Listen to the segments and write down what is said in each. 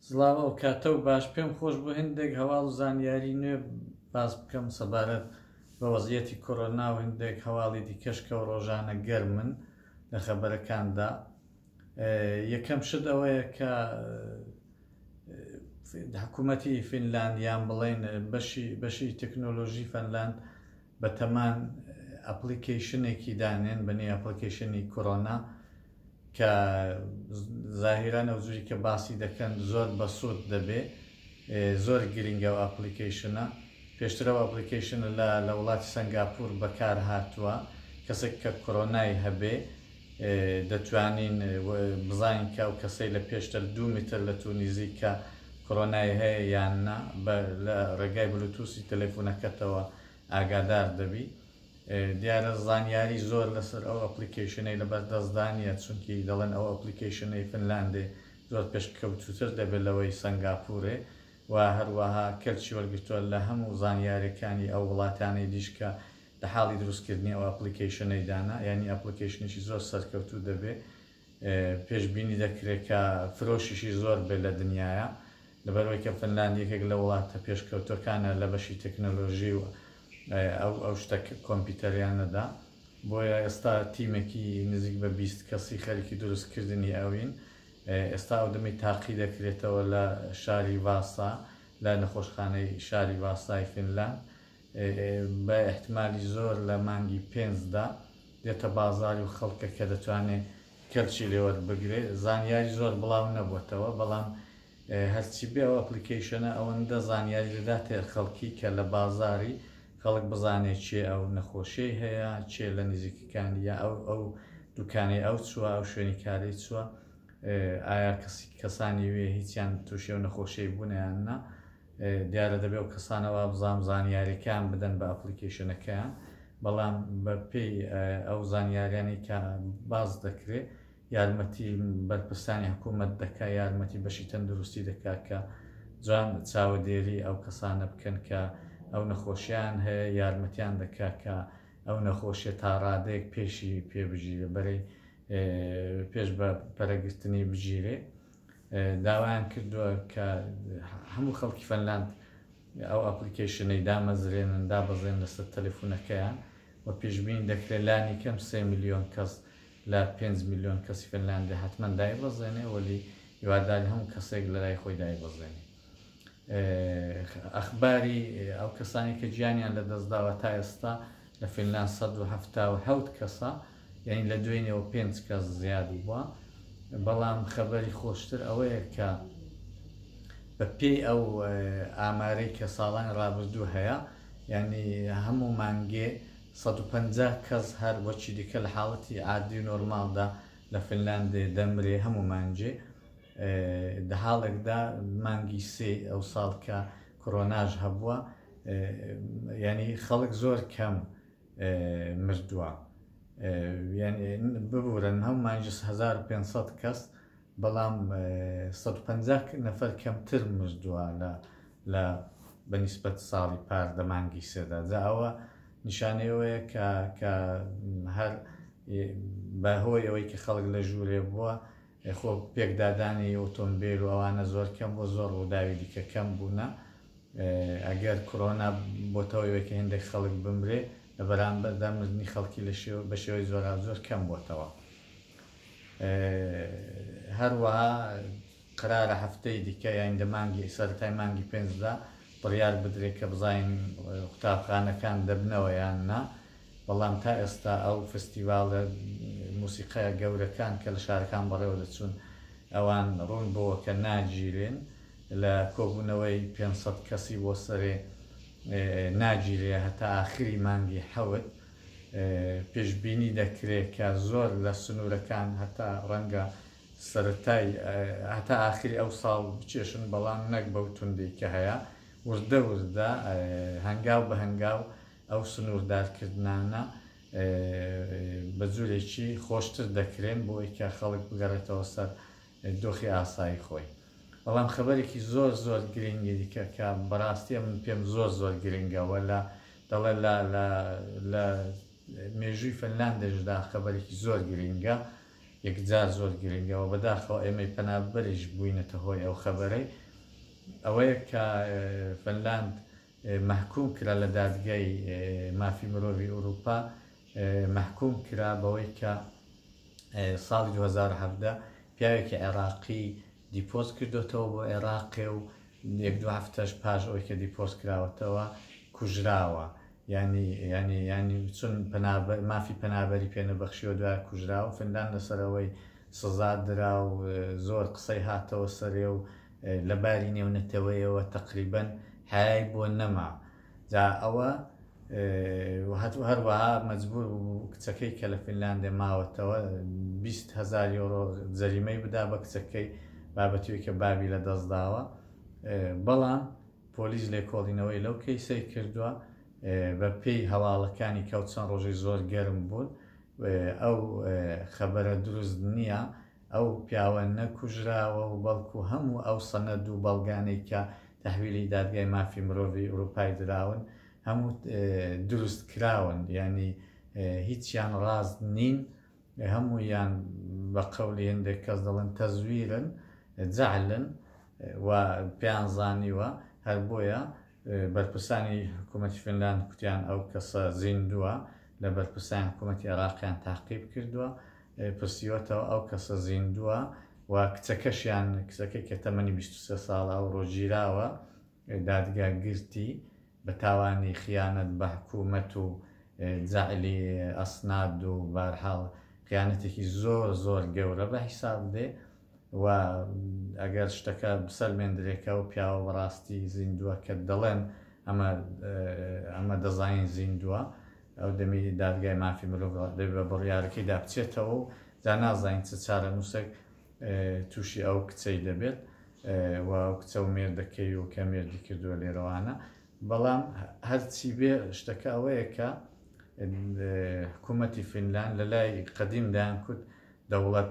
سڵاو ئەو کاتە و باش پێم خۆش بوو هندێک هەواڵ و زانیاری نوێ باس بکەم سەبارەت بە وەزعیەتی کۆرۆنا و هندێک هەواڵی دیکەش کە ڕۆژانە گەرمن لە خەبەرەکاندا. یەکەم شت ئەوەیە کە حکوومەتی فینلاند یان بڵێن بەشی بەشی تەکنۆلۆژی فەنلاند بەتەمان ئەپلیکەیشنێکی دانێن بە نێ ئەپلیکەیشنی کۆرۆنا کە زاهیران ئەو جوری کە باسی دەکەن زۆر بەسوود دەبێ زۆر گرنگە ئەو ئەپلیکەیشنە پێشتر ئەو ئەپلیکەیشنە لە لە وڵاتی سەنگاپور بەکار هاتووە کەسێک کە کۆرۆنای هەبێ دەتوانین بزانین کە ئەو کەسەی لە پێشتر دوو میتر لە تو نزیکە کۆرۆنای هەیە یان نا بە لە ڕێگای بلوتوسی تەلەفونەکەتەوە ئاگادار دەبی. دیارە زانیاری زۆر لەسەر ئەو ئەپلیکەیشنەی لەبەردەستدا نییە، چونکی دەڵێن ئەو ئەپلیکەیشنەی فنلاندێ زۆر پێشکەوتووتر دەبێت لەوەی سەنگاپورێ و هەروەها کەلکی وەرگرتووە لە هەموو زانیاریەکانی ئەو وڵاتانەی دیش کە لە حاڵی دروستکردنی ئەو ئەپلیکەیشنەی دانا، یانی ئەپلیکەیشنێکی زۆر سەرکەوتوو دەبێ. پێشبینی دەکرێت کە فرۆشیشی زۆر بێت لە دنیایا لەبەرئەوەی کە فنلاند یەکێک لە وڵاتە پێشکەوتوەکانە لە بەشی تەکنەلۆژی و ئەو ئەو شتە کۆمپیوتەریانەدا بۆیە ئێستا تیمێکی نزیک بە 20 کەسی خەریکی دروستکردنی ئەوین ئێستا ئەو دەمەی تاقی دەکرێتەوە لە شاری ڤاسا لە نەخۆشخانەی شاری ڤاسای فنلاند بە ئیحتمالی زۆر لە مانگی پێنجدا دێتە بازاری و خەڵکە کە دەتوانێ کەلکی لێ وەربگرێ. زانیاری زۆر بڵاو نەبووەتەوە، بەڵام هەرچی بێ ئەو ئەپڵیکەیشنە ئەوەندە زانیاری دەداتێ خەڵکی کە لە بازاری خەڵک بزانێ کێ ئەو نەخۆشیەی هەیە، کێ لە نزیکەکانی یا ئەو ئەو دوکانەی ئەو چووە، ئەو شوێنی کارەی چووە، ئایا کەسی کەسانی وێ هیچیان تووشی ئەو نەخۆشیەی بوونە یان نا. دیارە دەبێ ئەو کەسانە وابزانم زانیاریەکەیان بدەن بە ئەپڵیکەیشنەکەیان بەڵام بە پێی ئەو زانیاریانەی کە باس دەکرێ یارمەتی بەرپرسانی حکوومەت دەکا یارمەتی بەشی تەندروستی دەکا کە جوان چاوەدێری ئەو کەسانە بکەن کە ئەو نەخۆشیان هەیە یارمەتیان دەکا کە ئەو نەخۆشیە تا ڕادەیەک پێشی پێ بگیرێ بەرەی پێش بە پەرەگرتنی بگیرێ داوایان کردووە کە هەموو خەڵکی فەنلاند ئەو ئەپلیکەیشنەی دامەزرێنن دابەزێن لەسەر تەلەفونەکەیان و پێشبینی دەکرێت لانی کەم 3 ملیۆن کەس لە 5 ملیۆن کەسی فنلاندی حتمما دایبەزێنێ وەلی هیواداری هەموو کەسێک لە لای خۆی دایبەزێنێ. ئەخباری ئەو کەسانی کە گیانیان لە دەستداوە تا ئێستا لە فنلاند 177 کەسە یانی لە دوێنێوە پێنج کەس زیاد بووە بەڵام خەبەری خۆشتر ئەوەیە کە بە پێی ئەو ئامارەی کە ساڵانی ڕابردوو هەیە یعنی هەموو مانگێ 150 کەس هەر وەکی دیکە لە حاڵەتی عادی و نۆرماڵدا لە فنلاندێ دەمرێ هەموو مانگێ دە حاڵێکدا مانگی سێ ئەو ساڵ کە کۆرۆناش هەبووە یعنی خەڵک زۆر کەم مردووە ببورن هەموو مانگی 1500 کەس بەڵام 150 نەفەر کەمتر مردووە لە لە بەنیسبەت ساڵی پار دە مانگی سێدا جا ئەوە نیشانەیەوەیە کە کە هەر بەهۆی ئەوەی کە خەڵک لە ژوورێ بووە خۆ پێکدادانی ئۆتۆمبیل و ئەوانە زۆر کەم بۆ زۆر ڕووداوی دیکە کەم بوونە ئەگەر کۆرۆنا بۆتەوە ئەوەی کە هێندێک خەڵک بمرێ لە بەرامبەردا مردنی خەڵکی لە شێوە بە شێوەی زۆراوزۆر کەم بۆتەوە. هەروەها قەرارە هەفتەی دیکە یان دە مانگی سەرەتای مانگی پێنجدا بڕیار بدرێت کە بزانین قوتابخانەکان دەبنەوە یان نا بەڵام تا ئێستا ئەو فستیڤاڵە موسیقایە گەورەکان کە لە شارەکان بەڕێوە دەچوون ئەوان ڕوون بۆوە کە ناگیرێن لە کۆبوونەوەی 500 کەسی بۆ سەرێ ناگیرێ هەتا ئاخری مانگی حەوت پێشبینی دەکرێ کە زۆر لە سنوورەکان هەتا ڕەنگە سەرەتای هەتا ئاخری ئەو ساڵ بکێشن بەڵام نەک بەو توندەی کە هەیە وردە وردە هەنگاو بە هەنگاو ئەو سنووردارکردنانە بە جورێکی خۆشتر دەکرێن بۆ ئەوەی کە خەڵک بگەڕێتەوە سەر دۆخی ئاسایی خۆی. بەڵام خەبەرێکی زۆر زۆر گرنگی دیکە کە بەڕاستی ئەمن پێم زۆر زۆر گرنگە و لە دەڵێ لە لە لە مێژووی فنلاندێشدا خەبەرێکی زۆر گرنگە. یەکجار زۆر گرنگە و بەداخەوە ئێمەی پەنابەریش بووینەتە هۆی ئەو خەبەرەی، ئەوەیە کە فنلاند مەحکوم کرا لە دادگای مافی مرۆڤی ئوروپا مەحکوم کرا بەوەی کە ساڵی 2017 پیاوێکی عێراقی deport کردۆتەوە بۆ عێراقێ و یەک دوو هەفتەش پاش ئەوەی کە deport کراوەتەوە کوژراوە یانی یانی یانی چون پەنابەر مافی پەنابەری پێ نەبەخشیوە دوای کوژراوە فنلاند لەسەر ئەوەی سزا درا و زۆر قسەی هاتەوە سەرێ و لە باری نێونەتەوەیەوە تەقریبەن حەیای بۆ نەما جا ئەوە هەروەها مەجبور بوو کچەکەی کە لە فینلاندێ ماوەتەوە 20 هەزار یۆرۆ جەریمەی بدا بە کچەکەی بابەتیوی کە بابی لە دەست داوە. بەڵام پۆلیس لێکۆڵینەوەی لەو کەیسەی کردووە، بە پێی هەواڵەکانی کە چەند ڕۆژەی زۆر گەرم بوون ئەو خەبەرە دروست نییە، ئەو پیاوە نەکوژراوە و بەڵکو هەموو ئەو سەنەد و بەڵگانەی کە تەحویلی دادگای مافی مرۆڤی ئوروپای دراون هەموو دروست کراون، یعنی هیچیان ڕاست نین، هەموویان بە قەولی هەندێک کەس دەڵێن تەزویرن، جەعلن و پێیان زانیوە. هەر بۆیە بەرپرسانی حکوومەتی فنلاند کوتیان ئەو کەسە زیندووە، لە بەرپرسانی حکوومەتی عێراقیان تاقیب کردووە، پرسیوەتەوە ئەو کەسە زیندووە و کچەکەشیان، کچەکەی کە تەمەنی 23 ساڵە ئەو ڕۆژگیراوە، دادگا گرتی بە تاوانی خیانەت بە حکوومەت و جەعلی ئەسناد و بارحاڵ خیانەتێکی زۆر زۆر گەورە بە حیساب دێ و ئەگەر شتەکە بسەلمێندرێکە و پیاوە بەڕاستی زیندووە کە دەڵێن ئەمە ئەمە دەزانین زیندووە، ئەو دەمی دادگای مافی مرۆڤ دەبێ بە بڕیارەکەیدا بچێتەوە و جا نازانین چ چارەنووسێک تووشی ئەو کچەی دەبێت و ئەو کچە و مێردەکەی و کە مێردی کردووە لێرەوانە. بەڵام هەرچی بێ شتەکە ئەوەیە کە حکوومەتی فینلاند لە لای قەدیم دایان کوت دەوڵەت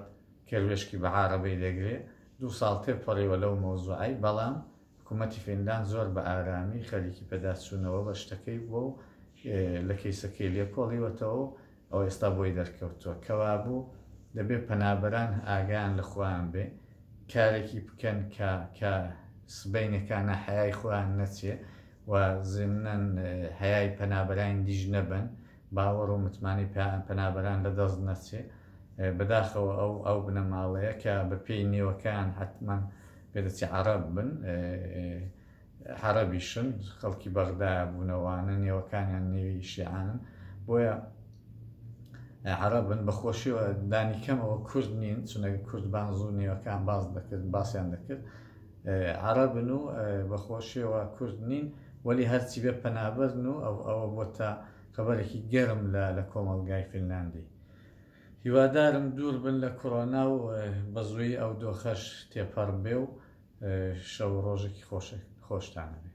کەروێشکی بە عارەبەی دەگرێ، دوو ساڵ تێپەڕیوە لەو مەوزوعەی، بەڵام حکوومەتی فینلاند زۆر بە ئارامی خەریکی پێداچوونەوە بە شتەکەی بووە و لە کەیسەکەی لێکۆڵیوەتەوە و ئەوە ئێستا بۆی دەرکەوتووە. کەوابوو دەبێ پەنابەران ئاگایان لە خۆیان بێ، کارێکی بکەن کە کە سبەینەکانە حەیای خۆیان نەچێ و زیمنەن حەیای پەنابەرانی دیش نەبەن، باوەڕ و متمانەی پەنابەران لە دەست نەچێ. بەداخەوە ئەو ئەو بنەماڵەیە کە بە پێی نێوەکان حتمما پێدەچێ عەرەب بن، عەرەبیشن، خەڵکی بەغدایە بوونەوانە، نێوەکانیان نێوی شیعانن، بۆیە عەرەبن. بەخۆشیەوە دانی کەمەوە کورد نین، چونکە کوردبان زوو نێوەکان باس دەکرد، باسیان دەکرد. عەرەبن و بەخۆشیەوە کورد نین، وەلی هەرچی بێ پەنابەرن و ئەو ئەوە بۆتە خەبەرێکی گەرم لە لە کۆمەڵگای فینلاندی. هیوادارم دوور بن لە کۆرۆنا و بە زوویی ئەو دۆخەش تێپەڕ بێ و شەو ڕۆژێکی خۆشتانە بێ.